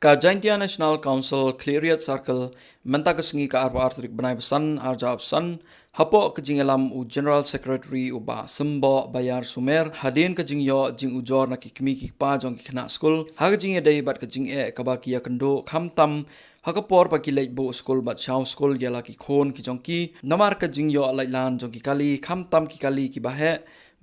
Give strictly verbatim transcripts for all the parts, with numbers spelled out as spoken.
Ka Jaintia National Council Khliehriat Circle mynta ka sngi ka arphew ar tarik bnai ba san, arhajar arphew san, hapoh ka jingïalam u General Secretary u Bah Symboh Bayar Sumer, hadien ka jingïoh jingujor na ki kmie ki kpa jong ki khynnah skul ha ka jingïadei bad ka jingeh kaba ki ïakynduh khamtam ha ka por ba ki leit buh skul bad shaw skul ïa la ki khun ki jong ki, namar ka jingïoh laitlan jong ki kali, khamtam ki kali kiba heh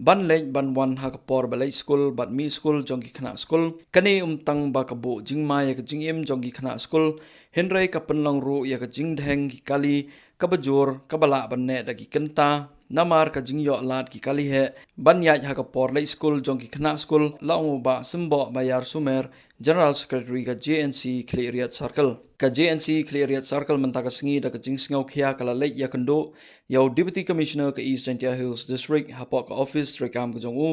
ban leit ban wan ha ka por ba leit skul bad mih skul jong ki khynnah skul. Kane ym tang ba ka buh jingma ïa ka jingim jong ki khynnah skul, hynrei ka pynlong ruh ïa ka jingdheng ki kali kaba jur, kaba lah ban neh da ki kynta namar ka jingïoh lad ki kali heh ban ïaid ha ka por leit skul jong ki khynnah skul, la ong u Bah Symboh Bayar Sumer, General Secretary ka J N C Khliehriat Circle. Ka J N C Khliehriat Circle mynta ka sngi da ka jingsngewkhia ka la leit ïakynduh ïa u Deputy Commissioner ka East Jaintia Hills District hapoh ka office treikam ka jong u,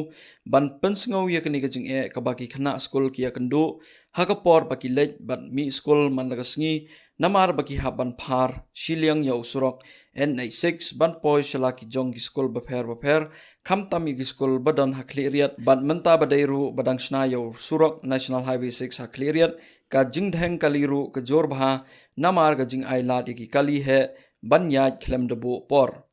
ban pynsngew ïa kane ka jingeh kaba ki khynnah skul ki ïakynduh ha ka por ba ki leit bad mih skul man la ka sngi, namar ba ki hap ban phar shiliang ïa u surok N H six ban poi sha la ki jong ki skul bapher bapher, khamtam ïa ki skul ba don ha Khliehriat, bad mynta ba dei ruh ba dang shna ïa u surok National Highway six ha Khliehriat, ka jingdheng kali ruh ka jur bha namar ka jingai lad ïa ki kali heh ban ïaid khlem da buh por.